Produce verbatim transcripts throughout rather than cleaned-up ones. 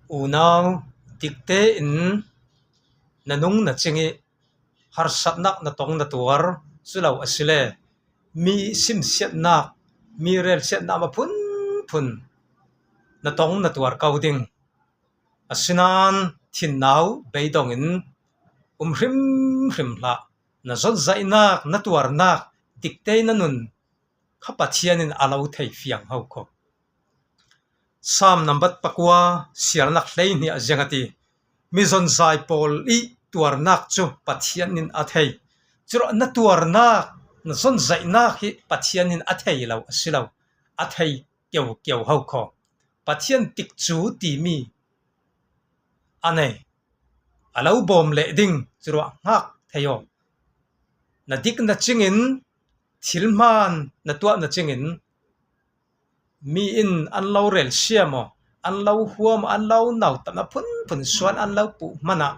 Unau, dikte in na nung na cing ih harsatnak na tong na tuar cu lo a si le, mi simsiatnak, mi relsiatnak maphunphun na tong na tuar ko ding. Asinain thinnau beidong in um hrimhrim hlah. Na zonzaihnak, na tuarnak, dikte na nun kha Pathian in a lo thei fiang ho kho. Saam nambat pakua, siarnak hleihnih ah ziang a ti, mi zonzai pawl ih tuarnak cu Pathian in a thei. Curuah na tuarnak, na zonzaihnak hi Pathian in a thei lo a si lo, a thei kiau kiau ho kho. Pathian tikcu timi a nei, a lo bawm leh ding, curuah hngak thei aw. Na dik na cingin, thil hmaan na tuah na cingin, mi in an lo relsia maw, an lo hua maw, an lo nautat maw, phunphun sual an lo puh hmanah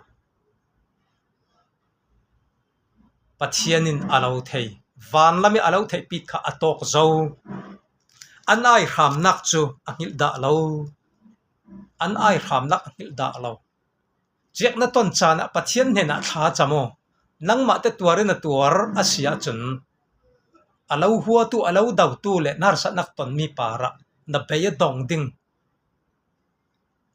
Pathian in a lo thei, vanlam ih a lo theihpi kha a tawk zo. An aihramnak cu a hngilh dah lo. An aihramnak a hngilh dah lo. Ciak na ton caan ah Pathian hnenah thlacam aw. Nangmah te tuar in na tuar a si ahcun, a lo huatu, a lo dotu le na harsatnak tonmi parah na bei a dong ding.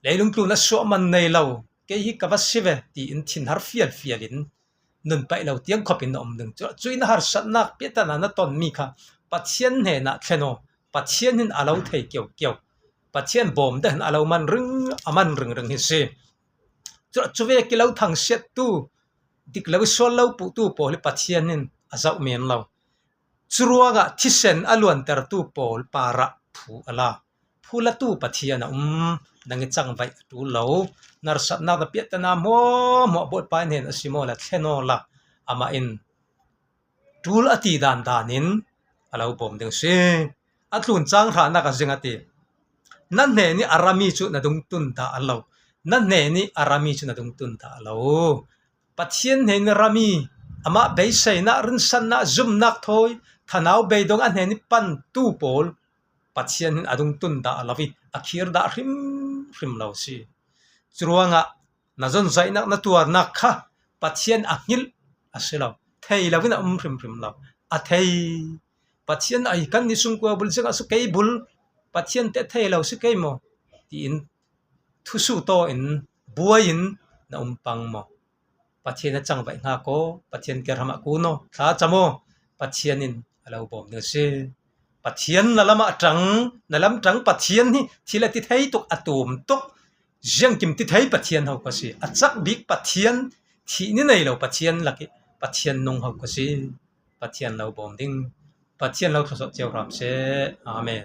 Leilung tlun a suah man nei lo, kei hi ka va si ve, tiin thinhar fialfial in nun paih lo tiang khop in na um ding. Cu, cuih na harsatnak piahtana na tonmi kha Pathian hnenah thlen aw. Pathian hin a lo thei kiaukiau. Pathian bawm dah hin a lo man ring, a man ringring hi si. Cu, cu vek ih lo thangsiattu, dik lo ih sual lo puhtu pawl hi Pathian hin a zoh men lo. Curuangah thisen a luantertu pawl parah phu a la. Phu latu Pathian a um, nang ih cangvaih a ṭul lo. Na harsatnak na piahtana hmuahhmuah Bawipa hnen a si maw le thlen aw la. Amah in ṭul a ti dandan in a lo bawm ding si. A tlun cang hranak a zing a ti. Na hnen ih a rami cu na dungtun dah lo. Na hnen ih a rami cu na dungtun dah lo. Pathian hnen ih rami, amah beiseinak, rinsannak, zumnak thawi, thanau beidong a hnen ih pantu pawl Pathian hin a dungtun dah lo ih a khir dah hrimhrim lo si. Curuangah na zonzaihnak, na tuarnak kha Pathian a hngilh a si lo. Thei lo in a um hrimhrim lo. A thei. Pathian ai kan ni sungkua bul ziangah si kei bul. Pathian te thei lo si kei maw? Tiin thusu taw in, buai in na um pang maw? Pathian a cangvaih hngak aw, Pathian kerham ah kun aw, thlacam aw, Pathian in a lo bawm ding a si. Pathian na lam ah a ṭang, na lam ṭang Pathian hi thil a ti thei tuk, a tum tuk. Ziangkim ti thei Pathian ho kha si. A cak bik Pathian, thih ni nei lo Pathian lak ih Pathian nung ho kha si. Pathian lo bawm ding. Pathian lo thluasuah cio hram seh. Amen.